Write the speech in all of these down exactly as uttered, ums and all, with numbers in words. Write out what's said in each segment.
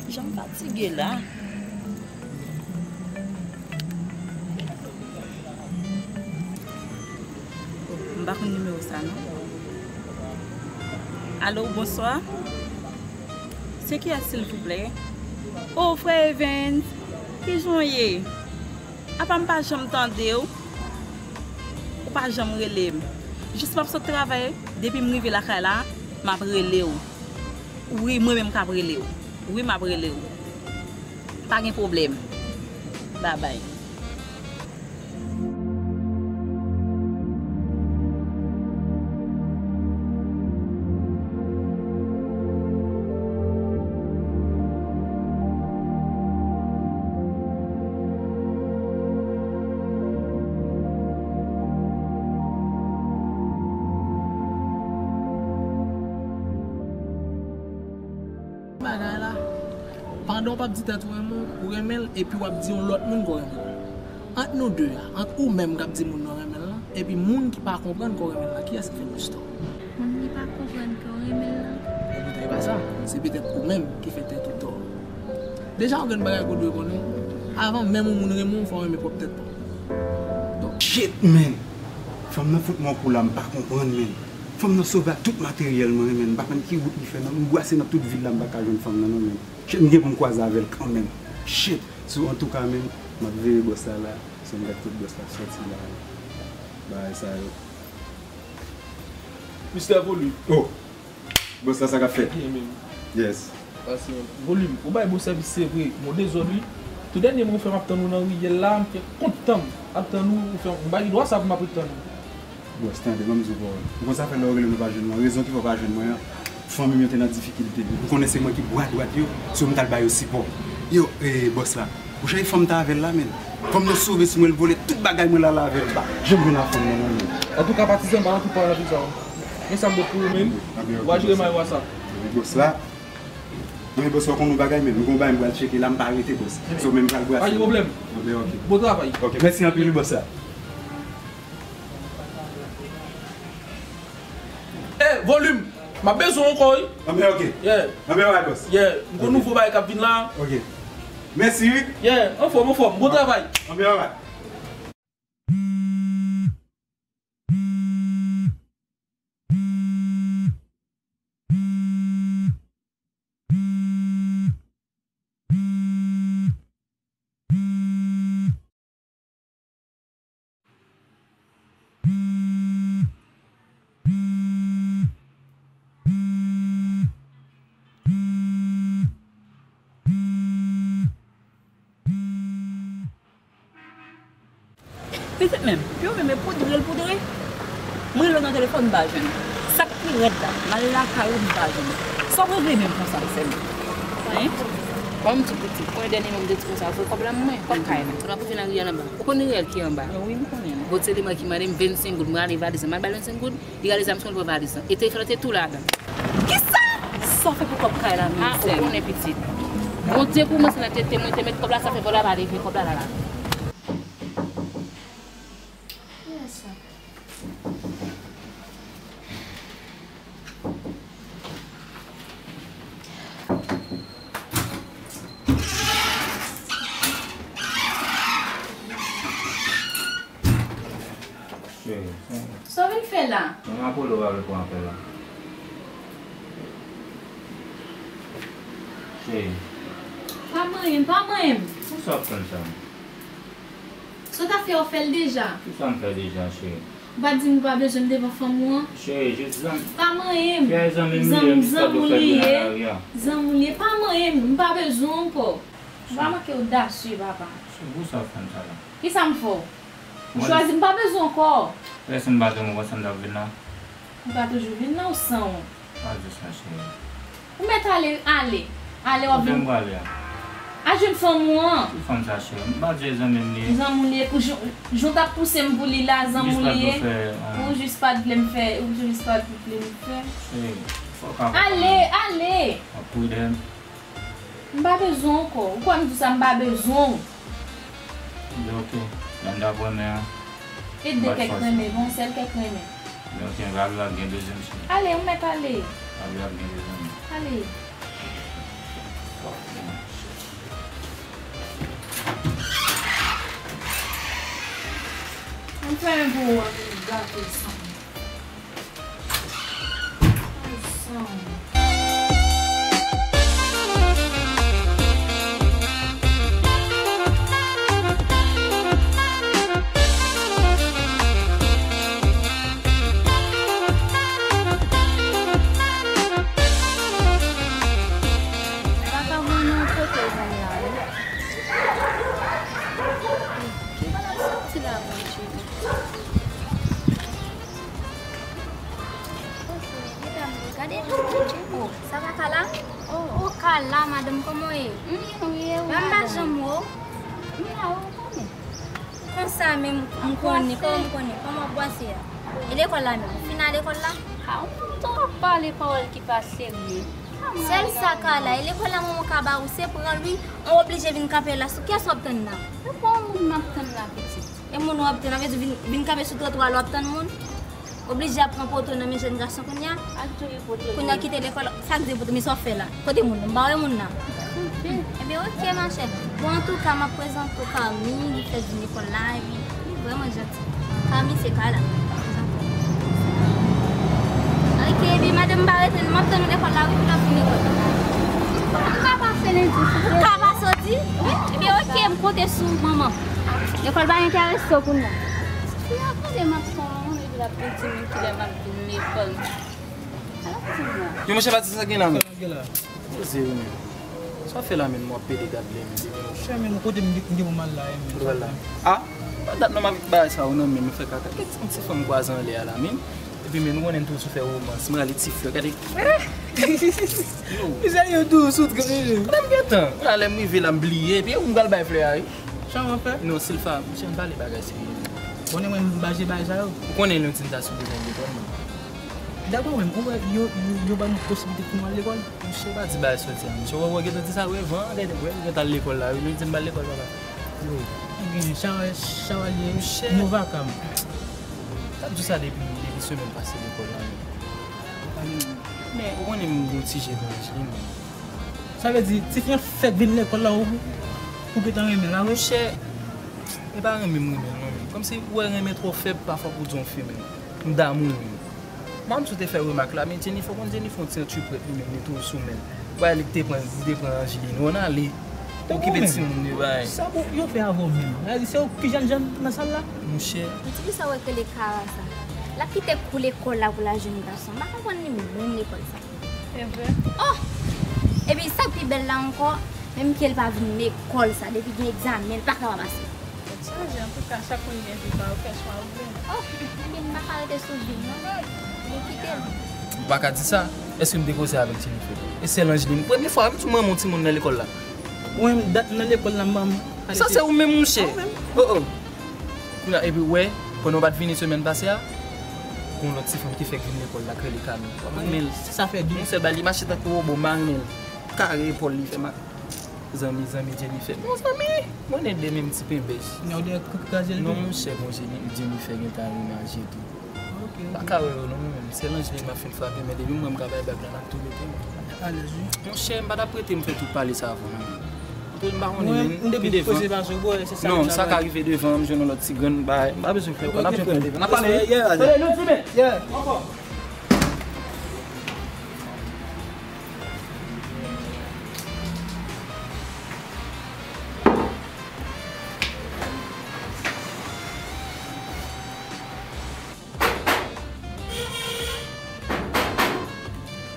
Jan m fatige la. M pa konn nimewo sa non. Alo, bonswa. Se kiyès silvouplè? O, frè Evens, kijan w ye? Apa m pa janm tande w? Ou pa janm rele m. Jis m ap sot travay, depi m rive lakay la, m ap rele w. Wi, mwen menm k ap rele w. Wi, m ap rele w. Pa gen pwoblèm. Babay. Bagay la, pandan w p ap di tèt ou renmen, ou renmen l, epi w ap di yon lòt moun ke w renmen l. Ant nou de a, ant ou menm k ap di moun nan renmen l lan, epi moun ki pa konprann ke w renmen l lan, kiyès ki fè l plis tò? Moun ki pa konprann ke w renmen l lan. Ebyen, e pa sa. Se petèt ou menm ki fè tèt ou tò. Deja, yon grenn bagay ke w dwe konnen, avan menm yon moun renmen w, fò w renmen pwòp tèt pa w. Donk, shit, man! Fanm nan fout mwen yon kou la, m pa konprann, man. Fanm nan sove ak tout materyèl mwen, man. M pa konn ki wout li fè, m gwase nan tout vil la, m pa ka jwenn fanm nan, non, man. Shit, m gen pou m kwaze avè l kanmenm. Shit! So, antouka, man, m ap veye bòs la la. So, m gad kot bòs la sòti la. Bagay sa yo. Mistè Volume. Oh! Bòs la, sa k ap fèt? Byen, men. Yes. Pase yon Volume. Ou bay bon sèvis, se vre. Bon dezòd, wi. Tou dènye mwen, ou fè m ap tann ou nan riyèl la, m fè kont tan m ap tann ou, ou fè m pa gen dwa sa pou m ap ret tann ou. Bòs, tande, ban m di w pawòl. Ou konn sa fè lè w rele m, ou pa jwenn mwen. Rezon ki fè w pa jwenn mwen an, fanmi m yo te nan difikilte. Ou konnen se mwen ki bra dwat yo, so m t al ba yo sipò. Yo, eh, bòs la, ou chèche fanm ta avè l la, men. Fanm nan sove sou mwen, l vole tout bagay mwen la, la avè l. Ba, janm jwenn a fanm nan, non, men. Antouka, patizan, m pa nan tout pawòl nan tout sa, wi. Men sa m dwe pou ou, men. Ou a jere may WhatsApp. Bòs la. Men bòs, ou konn yon bagay, men. M gon bagay m pral tcheke la, m pa rete, bòs. So, men m pral brase. Pa gen pwoblèm. Anben, ok. Bon travay. Ok, mèsi anpil, wi, bòs la. Eh, Volume! M ap bezwen w ankò, wi. Anben, ok. Yeah. Anben, alright, bòs. Yeah, m gon nouvo bagay k ap vin la. Ok. Mèsi, wi. Yeah, anfòm, anfòm. Bon travay. Anben, alright. Pitit menm, pye w menm e poudre l poudre. Mwen rele w nan telefòn, m pa jwenn. Sa k pi rèd la, m al lakay ou, m pa jwenn. Sa w regle menm konsa, sè m? Hein? Kòm ti pitit, konbyen dènye mwa m te di konsa, voye kòb la ban mwen, kòb kay la. Kounye a pou vin nan riyèl anba. Ou konn riyèl ki anba? Wi, m konnen. Bon, se li mwen ki mande m vennsenk goud, mwen rale valiz la, m al ba l vennsenk goud, li rale zam sou mwen, li pran valiz la. E telefòn te tou ladan. Kisa? Sa w fè pou kòb kay la menm, sè m? Ah, ou konnen pitit. Bondye pou mwen, se nan tete mwen te met kòb la, sa fè vòlè a pa leve kòb la la la. Kiyès sa? Cheri, sa w vin fè la? Mwen apele w pa vle pran apèl la. Cheri. Pa manyen m, pa manyen m. Poukisa w ap tann sa? Sa w ta fè, w fè l deja. Kisa m fè deja, cheri? Ou pa t di m ou pa bezwen m devan fanm ou an? Cheri, jis zanmi. Pa manyen m. Fè zanmi m li ye, m jis ta dwe fè dlo nan lari a. Zanmi w li ye. Pa manyen m, m pa bezwen w ankò. Ou pa manke odasye, papa. Cheri, poukisa w fè m sa la? Kisa m fè w? Ou chwazi m pa bezwen w ankò. Lè si m pa te renmen w, konsa m t ap vin la? M pa toujou vin la, ou san w. Pa di sa, cheri. Ou mèt ale, ale. Ale, w ap vin. Kote m prale a? Al jwenn fanm ou an. Ki fanm sa, cheri? M pa di e zanmi m li ye. Zanmi w li ye, pou jan, jan w t ap pouse m pou li la, zanmi w li ye. Ou jis pa t vle m fè, ou jis pa t vle m fè. Cheri, fò w ka konprann. Ale, ale. W ap pride m. M pa bezwen w ankò. Ou kwè m di w sa, m pa bezwen w. Ebyen, oke. Lè m t ap renmen an, e de kèk renmen, bon, sèl kèk renmen. Ebyen, oke, m pa vle w ap gen dezyèm chans. Ale, ou mèt ale. M pa vle w ap gen dezyèm. Ale. Ann fè yon bon wòl pou gate san. San. Papa voye nou kote w la, wi. Ki bagay soti la, Bondye? Gade, Bondye. Oh, sa pa ka la? Oh, oh, ka la, madanm, kòman w ye? M byen, wi, e ou, madanm? M pa janm wè w. M la, ou konnen. Konsa menm, m konnen, kòman m konnen, kòman w panse a? E lekòl la menm, ou fin al lekòl la? A, ou konn twò pale pawòl ki pa serye. Sèl sa ka la, e lekòl la manman w ka ba ou, se pran l wi, ou oblije vin kanpe la, sou kiyès w ap tann la? Se pa yon moun m ap tann la, pitit. E moun w ap tann, sa vle di vin, vin kanpe sou twotwa la w ap tann moun? Oblije ap pran poto nan men jèn gason kounye a. Ak tou li poto. Kounye a kite lekòl, sa k di poto, men sa w fè la? Kote moun nan? M pa wè moun nan. Ebyen, oke, machè. Bon, antouka, m ap prezante w Kami, li fèk vin lekòl la, epi li vrèman janti. Kami, se Kala. Oke, epi madanm, m pa rete, m ap tann ou lekòl la, wi, pou l ap vin lekòl. M pa pase lendi, si w vle. Ka pa soti? Ebyen, oke, m konte sou ou, manman. Lekòl pa enterese w kounye a. Fi a tande m ap tann ou, epi l ap vin di m kilè m ap vin lekòl. Ala ti moun nan. Yo, monchè Patris, sa gen la, men? Sa gen la? Poze wi, men. Sa w fè la, men, m ap pede gad lè, men. Monchè, men, kote m gen, m gen pou m al la, men. Kote w al la? A, pa dat non, m ap bay sa ou nan men, m fè kaka. Kèk ti, ti fanm kwaze anlè a la, men. Epi, men, nou konnen m toujou fè womans. M rale ti flè, gade. Yo. Misye yo dous, ou t gen. Kote m gentan? Kounye a lè m rive la, m bliye. Epi, ou m pral bay flè a, wi. Sa w ap fè? Non, Silfa, misye, m pale bagay serye. Konnen mwen, m pa je bagay sa yo. Ou konnen, Londin ta sou bezwen lekòl, non? Dakò, men, ou wè, yo, yo, yo ban nou posiblite pou nou al lekòl. Misye pa di bagay sòti a. Misye wè, wè, gentan di sa, wè, van, wè, gentan al lekòl la, wi, li di m pa al lekòl, papa. Yo, ebyen, sa, sa w al ye, misye, nou vakab. T ap di sa depi, depi semèn pase lekòl la, men. Men, ou konnen m gen yon ti je pou Angeline, men. Sa vle di, tifi an fèk vin lekòl la, ou, ou gentan renmen l, a vre? Monchè, e pa renmen m renmen l, non, men. Kòmsi ou wè renmen twò fèb, pafwa pou di yon fi, men. M damou, men. Manmi sou te fè remak la, men Jennifer, konn Jennifer yon ti antiprèt li menm, li toujou sou men l. Bagay li te pran, li te pran Angeline. Ou nan ale. Okipe timoun yo, bagay. Sa bon, yo fè avè w menm. Sa vle di se ou pi jènjan nan sal la? Monchè. Ou ti ki sa w wè k rele Kara sa? L ap kite kou lekòl la pou l al jwenn gason. M pa konprann li menm lekòl sa. E vre? Oh! Epi sa k pi bèl la ankò, menm ke l pa vin lekòl sa, depi gen egzamen, l pa ka pa pase. Tèt chaje, antouka, chak moun gen vi pa yo, fè chwa ou vle. Oh, ebyen, m pa ka rete sou vi m, non. Mwen kite l. Ou pa ka di sa. Èske m te koze avèk Jennifer? E sèl Angeline. Premye fwa, m di w m renmen yon timoun nan lekòl la. Mwen, dat nan lekòl la, m pa m. Sa se ou menm, monchè. Ou menm. Oh, oh. Kounye a, epi w wè, pandan w pa t vini semèn pase a, gen yon lòt ti fanm ki fèk vin lekòl la, k rele Kami. W ap renmen l. Sa fè di. Yon sèl bagay, li mache tankou wobo, m pa renmen l. Kare epòl li fè ma-, Zanmi, zanmi Jennifer. Bon, zanmi, mwen ede menm ti penbèch. Nan ou de k-, kraze l tou? Non, monchè, bon, Jenni-, Jennifer gentan al menaj tou. Ok, ok. Pa ka wè yo, non, mwen menm. Se Angeline m ap fin frape, men depi m wè m ka bay bag la, l ap tou rete m. Alèz, wi. Monchè, m pa t ap rete m fè tout pale sa avè w, non. Anpil m pa konnen, men, pi devan. Non, sa ka rive devan, m jwenn yon lòt ti grenn bagay. M pa bezwen fè, n ap jwenn devan. N ap pale, wi. Tande, nou di, men. Yeah. Ankò.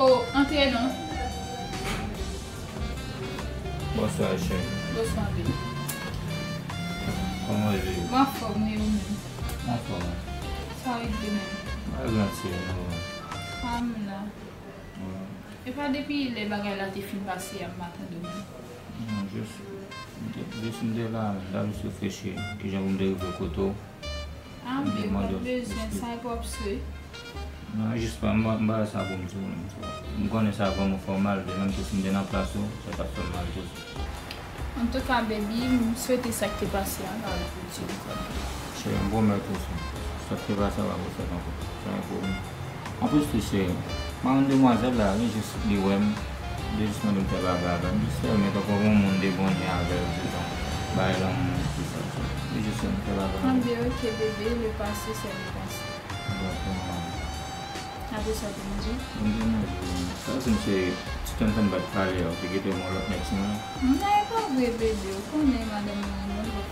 Oh, antre non. Bonswa, cheri. Bonswa, baby. Kòman w ye? Mwen anfòm, wi, ou menm? Mwen anfòm, wi. Sa w regle menm? Mwen rantre, non. A, m la. Wi. E pa depi lè bagay la te fin pase a m pa tande w menm? Non, jis, jis m te la, m t ap jis reflechi kijan pou m te rive kote w. A, m te mande w eksplize. Sa e pa w ap swe. Non, jis pa, m pa, m pa wè sa pou m di w menm, frè. M konnen sa vrèman fè w mal, de menm ke si m te nan plas ou, sa t ap fè m mal tou. Antouka, baby, m swete sa k te pase a pa reflete ankò. Cheri, m pwomèt ou sa. Sa k te pase a p ap refèt ankò. Sa yon pwoblèm. Anplis tou, cheri, Mwen, demwazèl la, li jis, li wè m, li jis mande m fè bagay avè l. M jis fè l, men tankou yon moun de bon jan avè l, dizon, bay lanmou, tout sa, tout sa. Li jis wè m fè bagay avè l. Anben, ok, bebe, le passé, c'est le passé. Exactement. Apre sa, pou manje? Manje, manje. Sa, se misye, ti tann tann bat pale, ou te kite yon lòt nèg sou mwen. Non, e pa vre, bebe, ou konnen madanm mwen, mwen,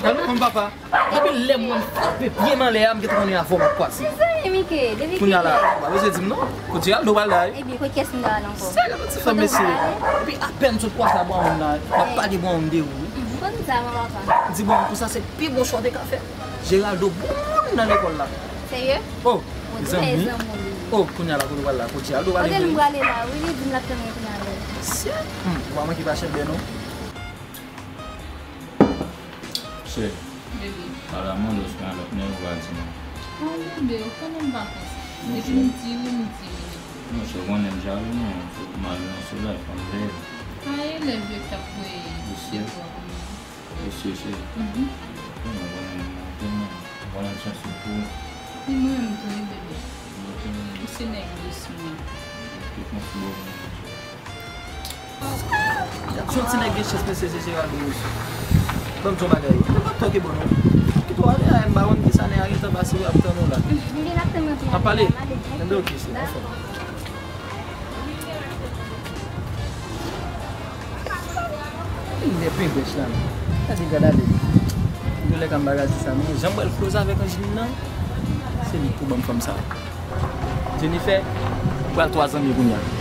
Gade kòm papa. Depi lè mwen frape pye m anlè a, m gentan konnen avè w m ap kwaze. Mezanmi, Mike, depi kilè? Kounye a la, ou pa bezwen di m non. Kote Aldo pral la, wi. Ebyen, kot kiyès m ta al ankò? Sè gade ti fanm mesye. Epi apèn m sot kwaze a Brown la, m ap pale Brown de ou, wi. Bon, sa, mon papa. M di Brown, pou sa, se pi bon chwa w te ka fè. Geraldo bon moun nan lekòl la. Serye? Oh, mezanmi. Oh, kounye a la, kote w pral la, kote Aldo pral. Kote l m prale la, wi, li di m l ap tann mwen kounye a la. Mesye, hmm, ou pa manke pa chenbe non. Chè. Bebe. Ala mwen lòs mwen alòt nèg ou pa di non. Non, bebe, ou konnen m pa konsa. Depi m di wi, m di wi. Non, chè, ou konnen m jalou non, fòk m al nan solèy, fò m veye. A elèv yo k ap kwè defwa pou mwen. Mesye, chè. Mhm. Ou konnen, ou konnen, ou konnen, ou konnen m santi pou ou. Li mwen menm tou wi, bebe. Ou se nèg dous mwen. Tout mwen sou bò mwen. Yon ti nèg gen chans, mesye, se Geraldo mesye. Ban m di yon bagay. Mwen pa tòke bon non. Kite w ale a, m pa konn kisa nèg a gentan pase ap tann ou la. N ap pale. Enben, ok, se anfòm. Li lè pen bèch la. Gade, gade ale. Yo lè ka m pa gade sa, men jan m wè l koze avèk Angeline nan, se li k pou ban m fanm sa. Jennifer, pral twa zanmi kounye a.